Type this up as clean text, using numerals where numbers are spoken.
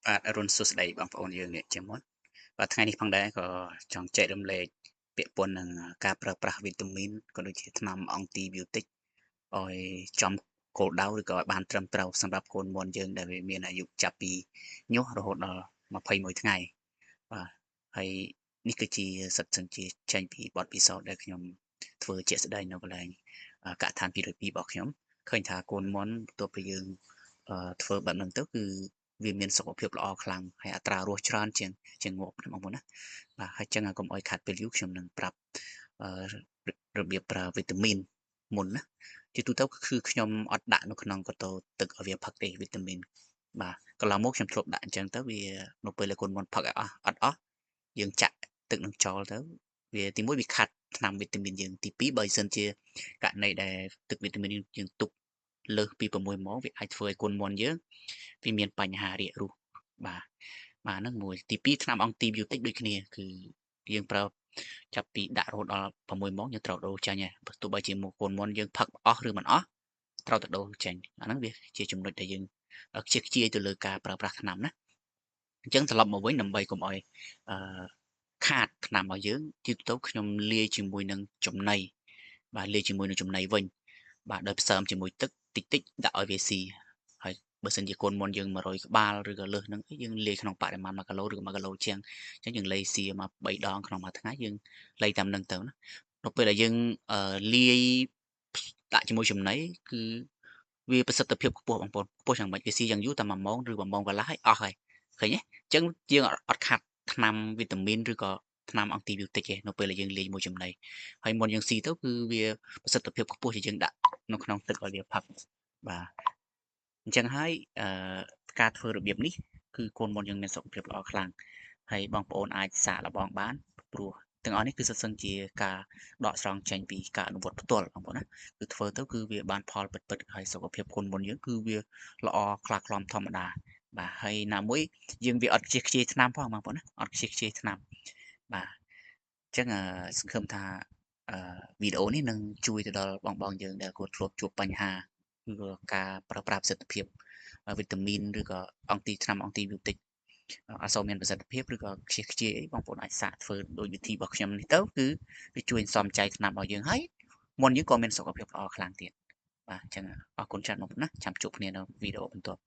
បាទអរុណសួស្តីបងប្អូនយើងអ្នកជាមុនបាទថ្ងៃនេះផងដែរក៏ចង់ចែករំលែកពាក់ព័ន្ធនឹងការប្រើប្រាស់វីតាមីនក៏ដូចជាថ្នាំអង់ទីប៊ីយោទិកឲ្យចំគោលដៅឬក៏ឲ្យបានត្រឹមត្រូវសម្រាប់កូនមាន់យើងដែលវាមានអាយុចាប់ពីញាស់រហូតដល់21ថ្ងៃបាទហើយនេះគឺជាសិតសឹងជាចេញពីបទពិសោធន៍ដែលខ្ញុំធ្វើជាក់ស្ដែងនៅកន្លែងកដ្ឋាន202របស់ខ្ញុំឃើញថាកូនមាន់បន្ទាប់ពីយើងធ្វើបែបហ្នឹងទៅគឺវាមានសុខភាពល្អខ្លាំងហើយអត្រារស់ច្រើនជាងងាប់ណាបងប្អូនណាបាទហើយចឹងកុំឲ្យខាត់ពេលយូរខ្ញុំនឹងប្រាប់របៀបប្រើវីតាមីនមុនណាជាទូទៅគឺខ្ញុំអត់ដាក់នៅក្នុងកតោទឹកឲ្យវាផឹកទេវីតាមីនបាទកន្លងមកខ្ញុំធ្លាប់ដាក់អញ្ចឹងទៅវានៅពេលដែលកូនមុនផឹកឲ្យអស់អត់អស់យើងចាក់ទឹកនឹងចោលទៅវាទីមួយវាខាត់ថ្នាំវីតាមីនយើងទី2បើសិនជាករណីដែលទឹកវីតាមីនយើងទុកលើសពី6ម៉ោងវាអាចធ្វើឲ្យកូនមាន់យើងវាមានបញ្ហារាករូសបាទបាទហ្នឹងមួយទី2ថ្នាំអង់ទីប៊ីយោទិកដូចគ្នាគឺយើងប្រើចាប់ពីដាក់រហូតដល់6ម៉ោងយើងត្រូវដូរចេញហើយបើទោះបីជាកូនមាន់យើងផឹកអស់ឬមិនអស់ត្រូវតែដូរចេញអាហ្នឹងវាជាចំណុចដែលយើងខ្ជិះខ្ជាយទៅលើការប្រើប្រាស់ថ្នាំណាអញ្ចឹងត្រឡប់មកវិញដើម្បីកុំឲ្យអឺខាតថ្នាំរបស់យើងទីទៅខ្ញុំលាយជាមួយនឹងចំណីបាទលាយជាមួយនឹងចំណីវិញបាទដោយផ្សើមជាមួយទឹកតិចតិចដាក់ឲ្យវាស៊ីហើយបើសិនជាកូនមុនយើង100ក្បាលឬក៏លើសហ្នឹងយើងលាយក្នុងបរិមាណ1គីឡូឬ1គីឡូជាងអញ្ចឹងយើងលៃស៊ីមក3ដងក្នុងមួយថ្ងៃយើងលៃតាមនឹងទៅណាដល់ពេលដែលយើងលាយដាក់ជាមួយចំណីគឺវាប្រសិទ្ធភាពខ្ពស់បងប្អូនខ្ពស់យ៉ាងម៉េចវាស៊ីយ៉ាងយូរតែ1ម៉ោងឬ1ម៉ោងកន្លះហើយអស់ហើយឃើញទេអញ្ចឹងយើងអត់ខាត់ថ្នាំវីតាមីនឬក៏ថ្នាំអង់ទីប៊ីយោទិកទេនៅពេលដែលយើងលាយមួយចំណីហើយមុនយើងស៊ីទៅគឺវាប្រសិទ្ធភាពខ្ពស់ជាយើងដាក់នៅក្នុងទឹកឲ្យវាផឹកបាទអញ្ចឹងហើយអឺការធ្វើរបៀបនេះគឺកូនមុនយើងមានសុខភាពល្អខ្លាំងហើយបងប្អូនអាចសាកល្បងបានព្រោះទាំងអស់នេះគឺសុទ្ធសឹងជាការដកស្រង់ចេញពីការអនុវត្តផ្ទាល់បងប្អូនណាគឺធ្វើទៅគឺវាបានផលពិតៗហើយសុខភាពកូនមុនយើងគឺវាល្អខ្លាឃ្លំធម្មតាបាទហើយណាមួយយើងវាអត់ខ្ជិះខ្ជាយថ្នាំផងបងប្អូនណាអត់ខ្ជិះខ្ជាយថ្នាំបាទអញ្ចឹងសង្ឃឹមថាវីដេអូនេះនឹងជួយទៅដល់បងបងយើងដែលគាត់ធ្លាប់ជួបបញ្ហាឬក៏ការប្រើប្រាស់ប្រសិទ្ធភាពវីតាមីនឬក៏អង់ទីថ្នាំអង់ទីប៊ីយោទិកអត់សូវមានប្រសិទ្ធភាពឬក៏ខ្ជិះខ្ជាយអីបងប្អូនអាចសាកធ្វើដោយវិធីរបស់ខ្ញុំនេះទៅគឺវាជួយសំចៃថ្នាំរបស់យើងហើយមុនយើងក៏មានសុខភាពល្អខ្លាំងទៀតបាទអញ្ចឹងអរគុណច្រើនបងប្អូនណាចាំជួបគ្នានៅវីដេអូបន្ទាប់។